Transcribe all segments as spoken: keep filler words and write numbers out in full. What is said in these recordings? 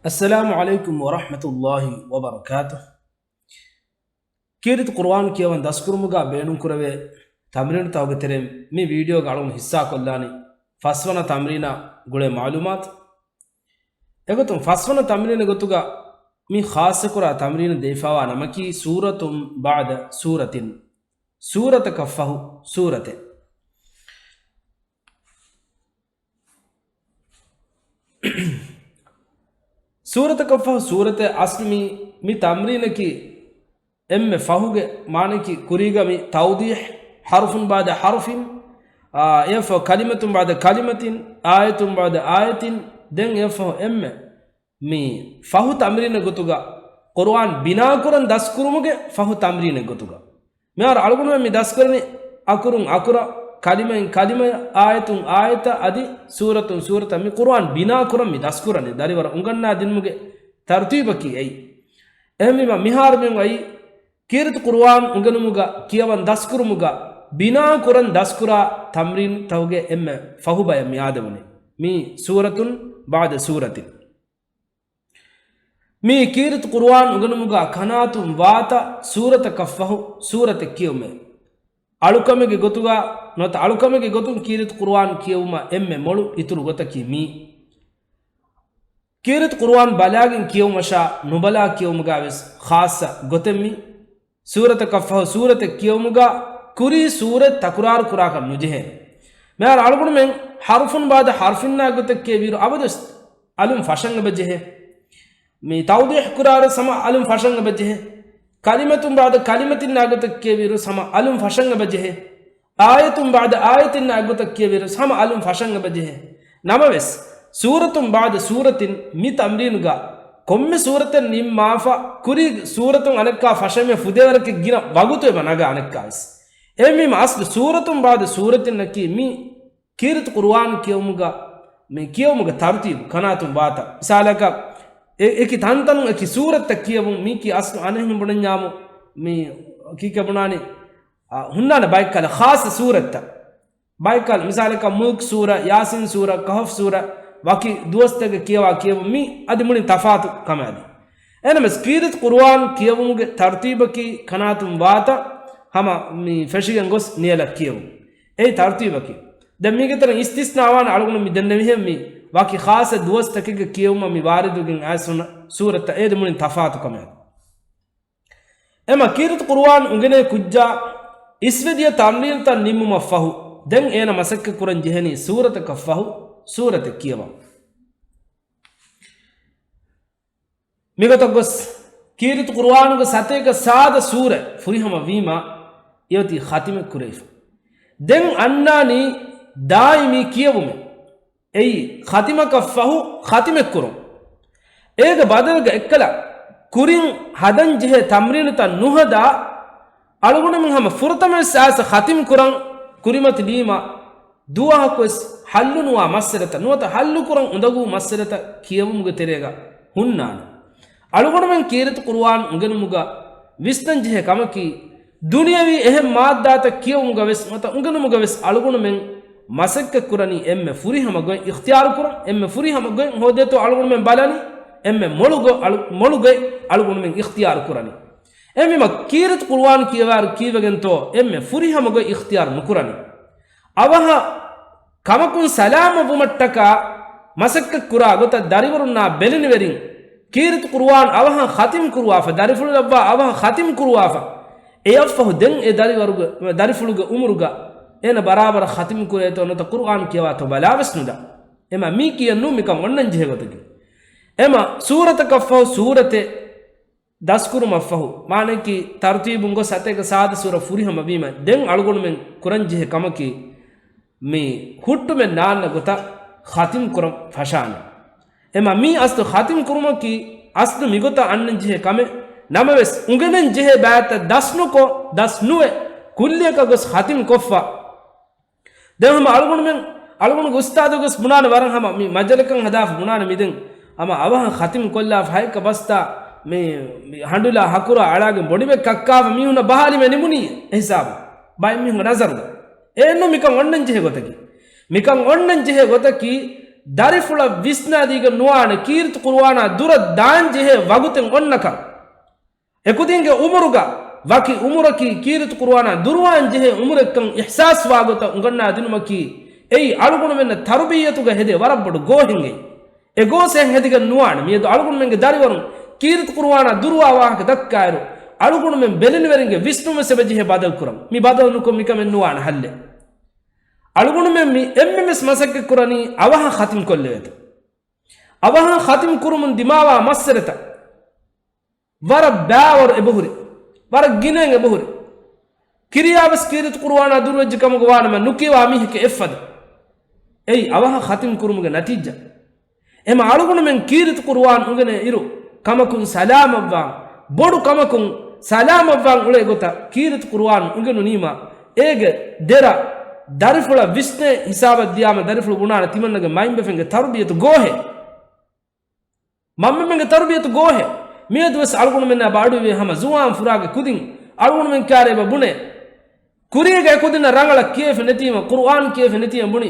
އައްސަލާމު ޢަލައިކުމް ވަރަޙްމަތުﷲި ވަބަރަކާތުހު. ކީރިތި ޤުރުއާން ކިޔަވަން ދަސްކުރުމުގަ ބޭނުންކުރެވޭ ތަމްރީނުތަކުގެ ތެރެއިން މި ވީޑިއޯގަ އަޅުގަނޑު ހިއްސާކޮށްލާނީ ފަސްވަނަ ތަމްރީނާ ގުޅޭ މަޢުލޫމާތު. އެގޮތުން ފަސްވަނަ ތަމްރީނުގެ ގޮތުގަ މި ޚާއްޞަކުރާ ތަމްރީނު ދެވިފައިވާ ނަމަކީ ސޫރަތުން ބަޢްދަ ސޫރަތިން، ސޫރަތަކަށްފަހު ސޫރަތެއް. ސޫރަތަކަށްފަހު ސޫރަތެއް. އަސްލު މި، މި ތަމްރީނަކީ އެންމެ ފަހުގެ މާނައަކީ ކުރީގަ މި ތައުޟީޙް، ޙަރުފުން ބަޢްދަ ޙަރުފިން، އާ، އެއަށްފަހު ކަލިމަތުން ބަޢްދަ ކަލިމަތިން، އާޔަތުން ބަޢްދަ އާޔަތިން، ދެން އެއަށްފަހު އެންމެ މި ފަހު ތަމްރީނެއް ގޮތުގަ ޤުރުއާން ބިނާކުރަން ދަސްކުރުމުގެ ފަހު ތަމްރީނެއް ގޮތުގަ. މިހާރު އަޅުގަނޑުމެން މި ދަސްކުރަނީ އަކުރުން އަކުރަށް، ކަލިމައިން ކަލިމަޔަށް، އާޔަތުން އާޔަތަށް އަދި ސޫރަތުން ސޫރަތަށް މި ޤުރުއާން ބިނާކުރަން މި ދަސްކުރަނީ ދަރިވަރު އުނގަންނާ ދިނުމުގެ ތަރުތީބަކީ އެއީ. އެހެންވީމަ މިހާރު މި އައީ ކީރިތި ޤުރުއާން އުނގެނުމުގަ ކިޔަވަން ދަސްކުރުމުގަ ބިނާކުރަން ދަސްކުރާ ތަމްރީންތަކުގެ އެންމެ ފަހުބަޔަށް މިއާދެވުނީ. މީ ސޫރަތުން ބަޢްދަ ސޫރަތިން. މީ ކީރިތި ޤުރުއާން އުނގެނުމުގަ ކަނާތުން ވާތަ ސޫރަތަކަށްފަހު ސޫރަތެއް ކިޔެވުމޭ. އަޅުކަމެއްގެ ގޮތުގަ ނުވަތަ އަޅުކަމެއްގެ ގޮތުން ކީރިތި ޤުރުއާން ކިޔެވުމަށް އެންމެ މޮޅު އިތުރު ގޮތަކީ މީ. ކީރިތި ޤުރުއާން ބަލާގެން ކިޔެވުމަށާ ނުބަލާ ކިޔެވުމުގަ ވެސް ޚާއްޞަ ގޮތެއް މީ. ސޫރަތަކަށްފަހު ސޫރަތެއް ކިޔެވުމުގަ ކުރީ ސޫރަތް ތަކުރާރު ކުރާކަށް ނުޖެހޭ. މިހާރު އަޅުގަނޑުމެން ޙަރުފުން ބަޢްދަ ޙަރުފިންނާ ގޮތެއް ކިޔެވިއިރު އަބަދުވެސް އަލުން ފަށަން އެބަ ޖެހޭ. މި ތައުޟީޙް ކުރާއިރު ހަމަ އަލުން ފަށަން އެބަ ޖެހޭ. ކަލިމަތުން ބަޢްދަ ކަލިމަތިންނާ ގޮތަށް ކިޔެވިއިރު ހަމަ އަލުން ފަށަން އެބަ ޖެހޭ. އާޔަތުން ބަޢްދަ އާޔަތިންނާ ގޮތަށް ކިޔެވިއިރު ހަމަ އަލުން ފަށަން އެބަ ޖެހޭ. ނަމަވެސް، ސޫރަތުން ބަޢްދަ ސޫރަތިން މި ތަމްރީނުގަ ކޮންމެ ސޫރަތެއް ނިންމާފަ، ކުރީ ސޫރަތުން އަނެއްކާ ފަށަންވެ ފުދޭވަރަކަށް ގިނަ ވަގުތު އެބަ ނަގާ އަނެއްކާވެސް. އެހެންވީމަ އަސްލު ސޫރަތުން ބަޢްދަ ސޫރަތިންނަކީ މި ކީރިތި ޤުރުއާން ކިޔެވުމުގަ، މި ކިޔެވުމުގެ ތަރުތީބު ކަނާތުން ވާތަ. މިސާލަކަށް، އެ-، އެކި ތަންތަނުން އެކި ސޫރަތްތައް ކިޔެވުން، މީކީ އަސްލު އަނެއްހެން ބުނަންޏާމު، މި ކީކޭ ބުނާނީ، އަ، ހުންނާނެ ބައެއްކަލަ ޚާއްޞަ ސޫރަތްތައް. ބައެއްކަލަ، މިސާލަކަށް، މުލްކް ސޫރަ، ޔާސީން ސޫރަ، ކަހުފް ސޫރަ، ވަކި ދުވަސްތަކެއް ކިޔަވާ ކިޔެވުން މީ އަދި މުޅިން ތަފާތު ކަމެއް އަދި. އެހެނަސް ކީރިތި ޤުރުއާން ކިޔެވުމުގެ ތަރުތީބަކީ ކަނާތުން ވާތަ ހަމަ މި ފެށިގެން ގޮސް ނިޔަލަށް ކިޔެވުން. އެއީ ތަރުތީބަކީ. ދެން މީގެ ތެރެއިން އިސްތިސްނާވާން އަޅުގަނޑު މި ދެންނެވިހެން މި ވަކި ޚާއްޞަ ދުވަސްތަކެއްގެ ކިޔެވުމަށް މި ވާރިދުވެގެން އައިސް ހުންނަ ސޫރަތްތައް އޭދެ މުޅިން ތަފާތު ކަމެއް. އެމަ ކީރިތި ޤުރުއާން އުނގެނޭ ކުއްޖާ އިސްވެދިޔަ ތަމްރީންތައް ނިންމުމަށް ފަހު، ދެން އޭނަ މަސައްކަތް ކުރަން ޖެހެނީ ސޫރަތަކަށް ފަހު ސޫރަތެއް ކިޔަވަން. މިގޮތަށް ގޮސް، ކީރިތި ޤުރުއާނުގެ ސަތޭކަ ސާދަ ސޫރަ ފުރިހަމަ ވީމަ، އެއޮތީ ޚަތިމެއް ކުރެވިފަ. ދެން އަންނާނީ ދާއިމީ ކިޔެވުމެއް. އެއީ، ޚަތިމަކަށް ފަހު ޚަތިމެއް ކުރުން. އޭގެ ބަދަލުގަ އެއްކަލަ ކުރިން ހަދަން ޖެހޭ ތަމްރީނުތައް ނުހަދާ، އަޅުގަނޑުމެން ހަމަ ފުރަތަމަވެސް އައިސް ޚަތިމް ކުރަން ކުރިމަތި ލީމަ، ދުވަހަކުވެސް ހައްލުނުވާ މައްސަލަތައް ނުވަތަ ހައްލުކުރަން އުނދަގޫ މައްސަލަތައް ކިޔެވުމުގެ ތެރޭގަ ހުންނާނެ. އަޅުގަނޑުމެން ކީރިތި ޤުރުއާން އުނގެނުމުގަ ވިސްނަން ޖެހޭ ކަމަކީ، ދުނިޔަވީ އެހެން މާއްދާތައް ކިޔެވުމުގަ ވެސް ނުވަތަ އުނގެނުމުގަ ވެސް އަޅުގަނޑުމެން މަސައްކަތް ކުރަނީ އެންމެ ފުރިހަމަ ގޮތް އިޚްތިޔާރު ކުރަން، އެންމެ ފުރިހަމަ ގޮތް ހޯދޭތޯ އަޅުގަނޑުމެން ބަލަނީ، އެންމެ މޮޅު ގޮ-، އަޅު-، މޮޅު ގޮތް އަޅުގަނޑުމެން އިޚްތިޔާރު ކުރަނީ. އެހެންވީމަ ކީރިތި ޤުރުއާން ކިޔަވާއިރު ކީއްވެގެންތޯ އެންމެ ފުރިހަމަ ގޮތް އިޚްތިޔާރު ނުކުރަނީ؟ އަވަހަށް ކަމަކުން ސަލާމަތްވުމަށްޓަކާ މަސައްކަތް ކުރާ ގޮތަށް ދަރިވަރުންނާ ބެލެނިވެރިން ކީރިތި ޤުރުއާން އަވަހަށް ޚަތިމް ކުރުވާފަ، ދަރިފުޅު ލައްވާ އަވަހަށް ޚަތިމް ކުރުވާފަ، އެއަށްފަހު ދެން އެ ދަރިވަރުގެ، ދަރިފުޅުގެ އުމުރުގަ އޭނަ ބަރާބަރަށް ޚަތިމް ކުރޭތޯ ނުވަތަ ޤުރުއާން ކިޔަވާތޯ ބަލާވެސް ނުދާ. އެމަ މީ ކިޔަން ނޫން މިކަން އޮންނަން ޖެހޭ ގޮތަކީ. އެމަ ސޫރަތަކަށްފަހު ސޫރަތެއް ދަސްކުރުމަށްފަހު، މާނައަކީ ތަރުތީބުން ގޮސް ސަތޭކަ ސާދަ ސޫރަ ފުރިހަމަ ވީމަ، ދެން އަޅުގަނޑުމެން ކުރަންޖެހޭ ކަމަކީ، މި ހުއްޓުމެއް ނާންނަ ގޮތަށް ޚަތިމް ކުރަން ފަށާނެ. އެމަ މީ އަސްލު ޚަތިމް ކުރުމަކީ އަސްލު މިގޮތަށް އަންނަން ޖެހޭ ކަމެއް. ނަމަވެސް، އުނގެނެން ޖެހޭ ބައިތައް ދަސްނުކޮށް، ދަސް ނުވެ، ކުއްލިއަކަށް ގޮސް ޚަތިމް ކޮށްފަ. ދެން ހަމަ އަޅުގަނޑުމެން، އަޅުގަނޑުގެ އުސްތާދުގެސް ބުނާނެ ވަރަށް ހަމަ މި މަޖަލަކަށް ހަދާފަ ބުނާނެ މިދެން. ހަމަ އަވަހަށް ޚަތިމް ކޮށްލާފަ ހައެއްކަ ބަސްތާ މި، މި ހަނޑުލާ ހަކުރާ އަޅާގެން ބޮޑިބެއް ކައްކާފަ މީހުންނަށް ބަހާލިމެ ނިމުނީ އެހިސާބު. ބައެއް މީހުންގެ ނަޒަރުގަ. އެއެއްނު މިކަން އޮންނަން ޖެހޭ ގޮތަކީ. މިކަން އޮންނަން ޖެހޭ ގޮތަކީ ދަރިފުޅަށް ވިސްނާދީގެން ނުވާނެ ކީރިތި ޤުރުއާނާ ދުރަށް ދާން ޖެހޭ ވަގުތެއް އޮންނަކަން. އެކުދީންގެ އުމުރުގަ ވަކި އުމުރަކީ ކީރިތި ޤުރުއާނާ ދުރުވާން ޖެހޭ އުމުރެއްކަން އިޙްސާސްވާ ގޮތަށް އުނގަންނާ ދިނުމަކީ، އެއީ އަޅުގަނޑުމެންނަށް ތަރުބިއްޔަތުގަ ހެދޭ ވަރަށް ބޮޑު ގޯހެއް އެއީ. އެ ގޯސް އެހެން ހެދިގެން ނުވާނެ. މިއަދު އަޅުގަނޑުމެންގެ ދަރިވަރުން ކީރިތި ޤުރުއާނާ ދުރުވާ ވާހަކަ ދައްކާއިރު، އަޅުގަނޑުމެން ބެލެނިވެރިންގެ ވިސްނުން ވެސް އެބަޖެހޭ ބަދަލު ކުރަން. މި ބަދަލު ނުކޮށް މިކަމެއް ނުވާނެ ހައްލެއް. އަޅުގަނޑުމެން މި އެންމެން ވެސް މަސައްކަތް ކުރަނީ އަވަހަށް ޚަތިމް ކޮށްލެވޭތޯ. އަވަހަށް ޚަތިމް ކުރުމުން ދިމާވާ މައްސަލަތައް ވަރަށް ބައިވަރު އެބަހުރި. ވަރަށް ގިނައިން އެބަހުރި. ކިރިޔާވެސް ކީރިތި ޤުރުއާނާ ދުރުވެއްޖެ ކަމުގަ ވާނަމަ ނުކިޔަވާ މީހެކޭ އެއްފަދަ. އެއީ އަވަހަށް ޚަތިމް ކުރުމުގެ ނަތީޖާ. އެމަ އަޅުގަނޑުމެން ކީރިތި ޤުރުއާން އުނގެނޭ އިރު، ކަމަކުން ސަލާމަތްވާން، ބޮޑު ކަމަކުން ސަލާމަތްވާން އުޅޭ ގޮތަށް ކީރިތި ޤުރުއާން އުނގެނުނީމަ، އޭގެ ދެރަ ދަރިފުޅަށް ވިސްނޭ ހިސާބަށް ދިޔާމަ، ދަރިފުޅު ބުނާނެ ތިމަންނަގެ މައިންބަފައިންގެ ތަރުބިޔަތު ގޯހެއް. މަންމަމެންގެ ތަރުބިޔަތު ގޯހެއް. މިއަދުވެސް އަޅުގަނޑުމެންނާ ބާޑުވި ހަމަ ޒުވާން ފުރާގެ ކުދިން އަޅުގަނޑުމެން ކާރޭބަ ބުނޭ. ކުރީގެ އެކުދިންނަށް ރަނގަޅަށް ކިޔެފެ ނެތީމަ، ޤުރުއާން ކިޔެފެ ނެތީމަ ބުނި.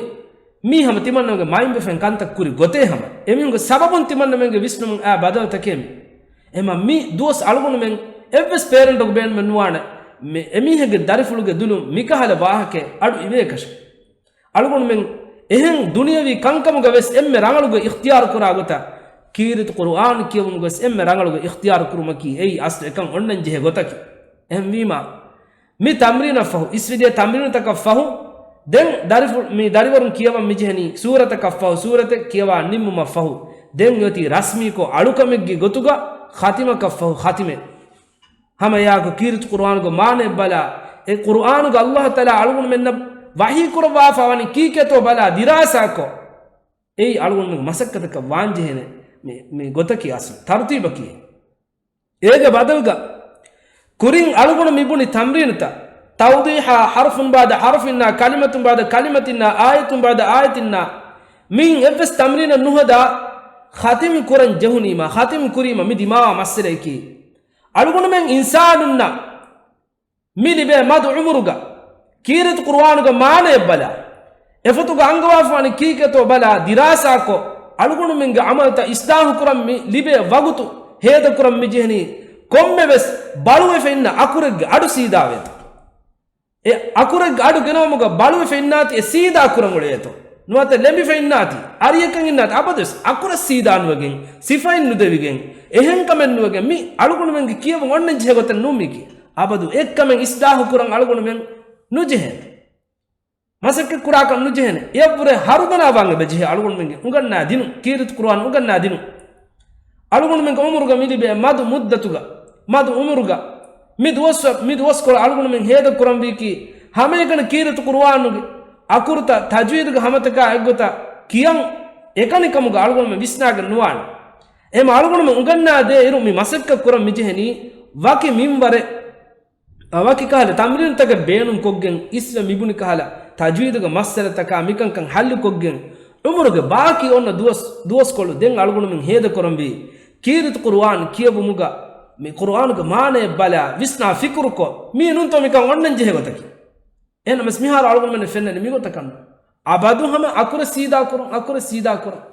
މީ ހަމަ ތިމަންނަމެންގެ މައިންބަފައިން ކަންތައް ކުރި ގޮތޭ ހަމަ. އެމީހުންގެ ސަބަބުން ތިމަންނަމެންގެ ވިސްނުމުން އާ ބަދަލުތަކޭ މި. އެމަ މި ދުވަސް އަޅުގަނޑުމެން އެއްވެސް ޕޭރެންޓަކު ބޭނުމެއް ނުވާނެ. މި އެމީހެއްގެ ދަރިފުޅުގެ ދުލުން މިކަހަލަ ވާހަކައެއް އަޑު އިވޭކަށެއް. އަޅުގަނޑުމެން އެހެން ދުނިޔަވީ ކަންކަމުގަ ވެސް އެންމެ ރަނގަޅުގެ އިޚްތިޔާރު ކުރާ ގޮތަށް، ކީރިތި ޤުރުއާން ކިޔެވުމުގަ ވެސް އެންމެ ރަނގަޅުގެ އިޚްތިޔާރު ކުރުމަކީ އެއީ އަސްލު އެކަން އޮންނަން ޖެހޭ ގޮތަކީ. އެހެންވީމާ، މި ތަމްރީނަށް ފަހު، އިސްވެދިޔަ ތަމްރީނުތަކަށް ފަހު، ދެން ދަރިފު-، މި ދަރިވަރުން ކިޔަވަން މިޖެހެނީ ސޫރަތަކަށް ފަހު، ސޫރަތެއް ކިޔަވާ ނިންމުމަށް ފަހު، ދެން އޮތީ ރަސްމީކޮށް އަޅުކަމެއްގެ ގޮތުގަ ޚަތިމަކަށް ފަހު ޚަތިމެއް. ހަމައެއާއެކު ކީރިތި ޤުރުއާނުގެ މާނައެއް ބަލާ، އެ ޤުރުއާނުގަ ﷲ ތަޢާލާ އަޅުގަނޑުމެންނަށް ވަޙީ ކުރައްވާފަ ވަނީ ކީކޭތޯ ބަލާ ދިރާސާކޮށް، އެއީ އަޅުގަނޑުމެންގެ މަސައްކަތަކަށް ވާންޖެހޭނެ މި، މި ގޮތަކީ އަސްލު ތަރުތީބަކީ. އޭގެ ބަދަލުގަ ކުރިން އަޅުގަނޑު މި ބުނި ތަމްރީނުތައް، ތައުޟީޙާ، ޙަރުފުން ބަޢުދަ ޙަރުފިންނާ، ކަލިމަތުން ބަޢުދަ ކަލިމަތިންނާ، އާޔަތުން ބަޢުދަ އާޔަތިންނާ، މިއިން އެއްވެސް ތަމްރީނެއް ނުހަދާ، ޚަތިމް ކުރަން ޖެހުނީމާ، ޚަތިމް ކުރީމަ މި ދިމާވާ މައްސަލަޔަކީ. އަޅުގަނޑުމެން އިންސާނުންނަށް މި ލިބޭ މަދު ޢުމުރުގަ ކީރިތި ޤުރުއާނުގެ މާނައެއް ބަލާ، އެފޮތުގަ އަންގަވާފަވަނީ ކީކޭތޯ ބަލާ ދިރާސާކޮށް، އަޅުގަނޑުމެންގެ ޢަމަލުތައް އިޞްލާޙު ކުރަން މި ލިބޭ ވަގުތު ހޭދަކުރަން މިޖެހެނީ، ކޮންމެވެސް ބަޅުވެފަ އިންނަ އަކުރެއްގެ އަޑު ސީދާވޭތޯ. އެ އަކުރެއްގެ އަޑު ގެނައުމުގަ ބަޅުވެފަ އިންނާތީ އެ ސީދާ ކުރަން އުޅޭތޯ. ނުވަތަ ލެނބިފަ އިންނާތީ، އަރިއަކަށް އިންނާތީ، އަބަދުވެސް އަކުރެއް ސީދާ ނުވެގެން، ސިފައެއް ނުދެވިގެން، އެހެން ކަމެއް ނުވެގެން މި އަޅުގަނޑުމެންގެ ކިޔެވުން އޮންނަން ޖެހޭ ގޮތެއް ނޫން މީކީ. އަބަދު އެއްކަމެއް އިޞްލާޙު ކުރަން އަޅުގަނޑުމެން ނުޖެހޭނެ. މަސައްކަތް ކުރާކަށް ނުޖެހޭނެ. އެއަށްވުރެ ހަރުދަނާ ވާން އެބަޖެހޭ އަޅުގަނޑުމެންގެ އުނގަންނާ ދިނުން، ކީރިތި ޤުރުއާން އުނގަންނާ ދިނުން. އަޅުގަނޑުމެންގެ ޢުމުރުގަ މި ލިބޭ މަދު މުއްދަތުގަ، މަދު ޢުމުރުގަ، މި ދުވަސް، މި ދުވަސްކޮޅަށް އަޅުގަނޑުމެން ހޭދަ ކުރަންވީކީ، ހަމައެކަނި ކީރިތި ޤުރުއާނުގެ އަކުރުތައް ތަޖްވީދުގެ ހަމަތަކާ އެއްގޮތަށް ކިޔަން އެކަނިކަމުގަ އަޅުގަނޑުމެން ވިސްނާގެން ނުވާނެ. އެމަ އަޅުގަނޑުމެން އުނގަންނާ ދޭ އިރު މި މަސައްކަތް ކުރަން މިޖެހެނީ ވަކި މިންވަރެއް އަ، ވަކި ކަހަލަ ތަމްރީނުތަކެއް ބޭނުންކޮށްގެން، އިސްވެ މިބުނި ކަހަލަ ތަޖްވީދުގެ މައްސަލަތަކާ މިކަންކަން ޙައްލުކޮށްގެން، ޢުމުރުގެ ބާކީ އޮންނަ ދުވަސް، ދުވަސްކޮޅު ދެން އަޅުގަނޑުމެން ހޭދަކުރަންވީ، ކީރިތި ޤުރުއާން ކިޔެވުމުގަ، މި ޤުރުއާނުގެ މާނައެއް ބަލާ، ވިސްނާ ފިކުރުކޮށް، މީ ނޫންތޯ މިކަން އޮންނަން ޖެހޭ ގޮތަކީ. އެހެންނަމަސް މިހާރު އަޅުގަނޑުމެންނަށް ފެންނަނީ މިގޮތަކަށް ނޫން. އަބަދު ހަމަ އަކުރެއް ސީދާކުރުން، އަކުރެއް ސީދާކުރުން.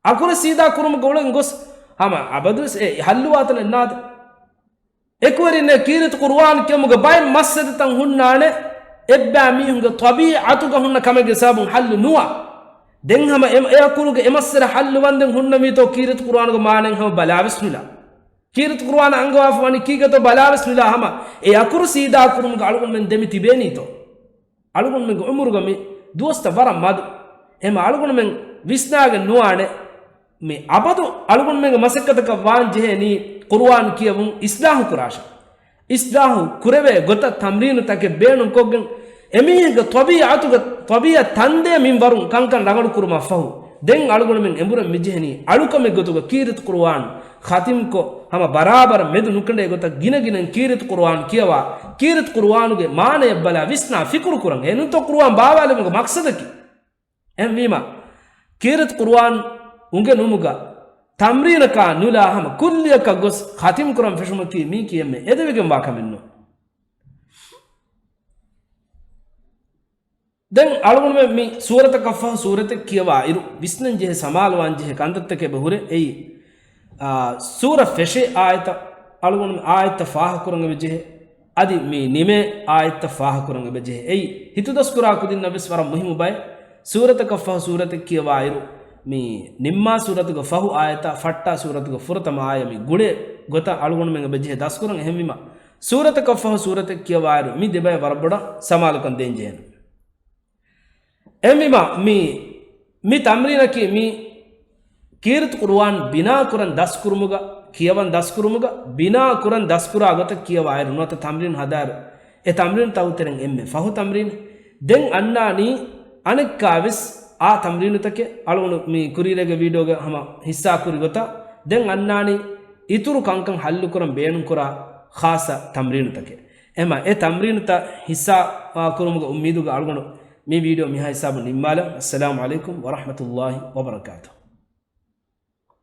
އަކުރެއް ސީދާ ކުރުމުގެ އުޅެން ގޮސް ހަމަ އަބަދުވެސް އެ ހައްލުވާތަނެއް ނާދެ. އެކުވެރިންނޭ ކީރިތި ޤުރުއާން ކިޔަމުގެ ބައެއް މައްސަލަތައް ހުންނާނެ، އެއްބައި މީހުންގެ ޠަބީޢަތުގަ ހުންނަ ކަމެއްގެ ސަބަބުން ހައްލު ނުވާ. ދެން ހަމަ އެ، އެ އަކުރުގެ އެ މައްސަލަ ހައްލުވަންދެން ހުންނަމީތޯ ކީރިތި ޤުރުއާނުގެ މާނައެއް ހަމަ ބަލާވެސް ނުލާ. ކީރިތި ޤުރުއާނަށް އަންގަވާފަ ވަނީ ކީކޭތޯ ބަލާވެސް ނުލާ ހަމަ އެ އަކުރު ސީދާ ކުރުމުގަ އަޅުގަނޑުމެން ދެމި ތިބޭނީތޯ. އަޅުގަނޑުމެންގެ ޢުމުރުގަ މި ދުވަސްތައް ވަރަށް މަދު. އެހެން އަޅުގަނޑުމެން ވިސްނާގެން ނުވާނެ. މި އަބަދު އަޅުގަނޑުމެންގެ މަސައްކަތަކަށް ވާން ޖެހޭނީ ޤުރުއާން ކިޔެވުން އިޞްލާޙު ކުރާށޭ. އިޞްލާޙު ކުރެވޭ ގޮތަށް ތަމްރީނުތަކެއް ބޭނުންކޮށްގެން، އެމީހެއްގެ ޠަބީޢަތުގެ، ޠަބީޢަތް ތަންދޭ މިންވަރުން ކަންކަން ރަނގަޅު ކުރުމަށް ފަހު، ދެން އަޅުގަނޑުމެން އެނބުރެން މިޖެހެނީ އަޅުކަމެއް ގޮތުގަ ކީރިތި ޤުރުއާން ޚަތިމްކޮށް، ހަމަ ބަރާބަރަށް މެދު ނުކެނޑޭ ގޮތަށް ގިނަ ގިނައިން ކީރިތި ޤުރުއާން ކިޔަވާ، ކީރިތި ޤުރުއާނުގެ މާނައެއް ބަލާ ވިސްނާ ފިކުރު ކުރަން. އެނޫންތޯ ޤުރުއާން ބާވާލުމުގެ މަޤްޞަދަކީ. އެހެންވީމަ، ކީރިތި ޤުރުއާން އުނގެނުމުގަ ތަމްރީނަކާ ނުލާ ހަމަ ކުއްލިއަކަށް ގޮސް ޚަތިމް ކުރަން ފެށުމަކީ މީކީ އެންމެ އެދެވިގެންވާ ކަމެއް ނޫން. ދެން އަޅުގަނޑުމެން މި ސޫރަތަކަށްފަހު ސޫރަތެއް ކިޔަވާ އިރު، ވިސްނަން ޖެހޭ، ސަމާލުވާން ޖެހޭ ކަންތައްތަކެއް އެބަ ހުރޭ. އެއީ، އާ، ސޫރަ ފެށޭ އާޔަތަށް، އަޅުގަނޑު އާޔަތްތައް ފާހަގަކުރަން އެބަ ޖެހޭ. އަދި މި ނިމޭ އާޔަތްތައް ފާހަގަކުރަން އެބަ ޖެހޭ. އެއީ، ހިތުދަސްކުރާ ކުދިންނަށް ވެސް ވަރަށް މުހިއްމު ބައެއް. ސޫރަތަކަށްފަހު ސޫރަތެއް ކިޔަވާ އިރު، މި ނިންމާ ސޫރަތުގެ ފަހު އާޔަތާ ފައްޓާ ސޫރަތުގެ ފުރަތަމަ އާޔަ މި ގުޅޭ ގޮތަށް އަޅުގަނޑުމެން އެބަ ޖެހޭ ދަސްކުރަން. އެހެންވީމަ، ސޫރަތަކަށްފަހު ސޫރަތެއް ކިޔަވާއިރު މި ދެބައި ވަރަށް ބޮޑަށް ސަމާލުކަން ދޭން ޖެހޭނެ. އެހެންވީމަ، މި، މި ތަމްރީނަކީ މި ކީރިތި ޤުރުއާން ބިނާ ކުރަން ދަސްކުރުމުގަ، ކިޔަވަން ދަސްކުރުމުގަ، ބިނާ ކުރަން ދަސްކުރާ ގޮތަށް ކިޔަވާއިރު ނުވަތަ ތަމްރީން ހަދާއިރު، އެ ތަމްރީން ތައުތެރެން އެންމެ ފަހު ތަމްރީން. ދެން އަންނާނީ އަނެއްކާވެސް އާ ތަމްރީނުތަކެއް. އަޅުގަނޑު މި ކުރީރޭގެ ވީޑިއޯގެ ހަމަ ހިއްސާ ކުރި ގޮތަށް ދެން އަންނާނީ އިތުރު ކަންކަން ހައްލުކުރަން ބޭނުންކުރާ ޚާއްޞަ ތަމްރީނުތަކެއް. އެމަ އެ ތަމްރީނުތައް ހިއްސާ، އާ، ކުރުމުގެ އުއްމީދުގަ އަޅުގަނޑު މި ވީޑިއޯ މިހާ ހިސާބުން ނިންމާލަން. އައްސަލާމު ޢަލައިކުމް ވަރަޙްމަތުﷲި ވަބަރަކާތުހު.